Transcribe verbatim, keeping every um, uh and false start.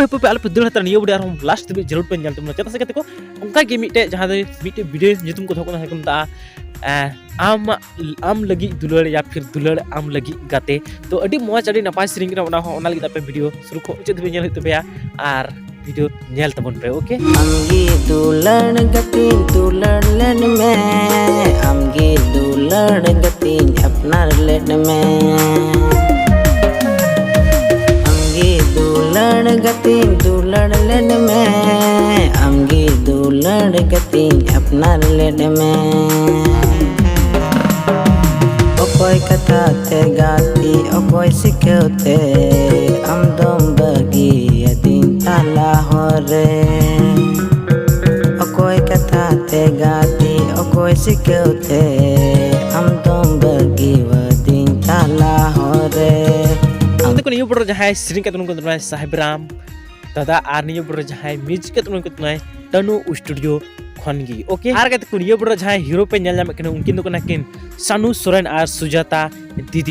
ᱦᱟᱯᱮ ᱦᱟᱯᱮ ᱟᱞᱚᱯᱮ ᱫᱟᱹᱲ ᱦᱟᱛᱟᱲᱟ, ᱱᱤᱭᱟᱹ ᱵᱷᱤᱰᱤᱭᱳ ᱟᱨᱦᱚᱸ ᱞᱟᱥᱴ ᱫᱷᱟᱹᱵᱤᱡ ᱡᱟᱹᱨᱩᱲ ᱯᱮ ᱧᱮᱞ ᱛᱟᱵᱚᱱᱟ᱾ ᱪᱮᱫᱟᱜ ᱥᱮ ᱜᱟᱛᱮ ᱠᱚ, ᱚᱱᱠᱟ ᱜᱮ ᱢᱤᱫᱴᱮᱡ ᱡᱟᱦᱟᱸ ᱫᱚ ᱢᱤᱫᱴᱮᱡ ᱵᱷᱤᱰᱤᱭᱳ ᱧᱩᱛᱩᱢ ᱠᱚ ᱫᱚᱦᱚ ᱠᱟᱱᱟ, ᱠᱚ ᱢᱮᱛᱟᱜᱼᱟ, ᱮᱸ, ᱟᱢ ᱟᱢ ᱞᱟᱹᱜᱤᱫ ᱫᱩᱞᱟᱹᱲ ᱭᱟ ᱯᱷᱤᱨ ᱫᱩᱞᱟᱹᱲ ᱟᱢ ᱞᱟᱹᱜᱤᱫ ᱜᱟᱛᱮ᱾ ᱛᱚ ᱟᱹᱰᱤ ᱢᱚᱡᱽ, ᱟᱹᱰᱤ ᱱᱟᱯᱟᱭ ᱥᱮᱨᱮᱧ ᱠᱟᱱᱟ ᱚᱱᱟ ᱦᱚᱸ, ᱚᱱᱟ ᱞᱟᱹᱜᱤᱫ ᱟᱯᱮ ᱵᱷᱤᱰᱤᱭᱳ ᱥᱩᱨᱩ ᱠᱷᱚᱱ ᱢᱩᱪᱟᱹᱫ ᱫᱷᱟᱹᱵᱤᱡ ᱧᱮᱞ ᱦᱩᱭᱩᱜ ᱛᱟᱯᱮᱭᱟ ᱟᱨ ᱵᱷᱤᱰᱤᱭᱳ ᱧᱮᱞ ᱛᱟᱵᱚᱱ ᱯᱮ, ᱳᱠᱮ? ᱟᱢᱜᱮ ᱫᱩᱞᱟᱹᱲ ᱜᱟᱛᱮᱧ ᱫᱩᱞᱟᱹᱲ ᱞᱮᱫ ᱢᱮ, ᱟᱢᱜᱮ ᱫᱩᱞᱟᱹᱲ ᱜᱟᱛᱮᱧ ᱟᱯᱱᱟᱨ ᱞᱮᱫ ᱢᱮ᱾ ᱟᱢᱜᱮ ᱫᱩᱞᱟᱹᱲ ᱜᱟᱛᱮᱧ ᱫᱩᱞᱟᱹᱲ ᱞᱮᱫ ᱢᱮ, ᱟᱢᱜᱮ ᱫᱩᱞᱟᱹᱲ ᱜᱟᱛᱮᱧ ᱟᱯᱱᱟᱨ ᱞᱮᱫ ᱢᱮ᱾ ᱚᱠᱚᱭ ᱠᱟᱛᱷᱟ ᱛᱮ ᱜᱟᱛᱮ, ᱚᱠᱚᱭ ᱥᱤᱠᱷᱟᱹᱣ ᱛᱮ ᱟᱢ ᱫᱚᱢ ᱵᱟᱹᱜᱤᱭᱟᱫᱤᱧ ᱛᱟᱞᱟ ᱦᱚᱨ ᱨᱮ? ᱚᱠᱚᱭ ᱠᱟᱛᱷᱟ ᱛᱮ ᱜᱟᱛᱮ, ᱚᱠᱚᱭ ᱥᱤᱠᱷᱟᱹᱣ ᱛᱮ ᱟᱢ ᱫᱚᱢ ᱵᱟᱹᱜᱤᱭᱟᱫᱤᱧ ᱛᱟᱞᱟ ᱦᱚᱨ ᱨᱮ? ᱟᱢ ᱛᱮᱠᱚ ᱱᱤᱭᱟᱹ ᱵᱚᱲᱚ ᱡᱟᱦᱟᱸᱭ ᱥᱮᱨᱮᱧ ᱠᱟᱛᱮ ᱱᱩᱠᱩ ᱫᱚ ᱥᱟᱦᱮᱵ ᱨᱟᱢ ᱫᱟᱫᱟ, ᱟᱨ ᱱᱤᱭᱟᱹ ᱵᱚᱲᱚ ᱡᱟᱦᱟᱸᱭ ᱢᱤᱭᱩᱡᱤᱠ ᱠᱟᱛᱮ ᱱᱩᱠᱩ ᱫᱚ ᱴᱟᱱᱩ ᱥᱴᱩᱰᱤᱭᱳ ᱠᱷᱚᱱ ᱜᱮ, ᱳᱠᱮ? ᱟᱨ ᱜᱟᱛᱮ ᱠᱚ ᱱᱤᱭᱟᱹ ᱵᱚᱲᱚ ᱡᱟᱦᱟᱸᱭ ᱦᱤᱨᱳ ᱯᱮ ᱧᱮᱞ ᱧᱟᱢᱮᱫ ᱠᱤᱱᱟ, ᱩᱱᱠᱤᱱ ᱫᱚ ᱠᱟᱱᱟ ᱠᱤᱱ ᱥᱟᱱᱩ ᱥᱚᱨᱮᱱ ᱟᱨ ᱥᱩᱡᱟᱛᱟ ᱫᱤᱫᱤ᱾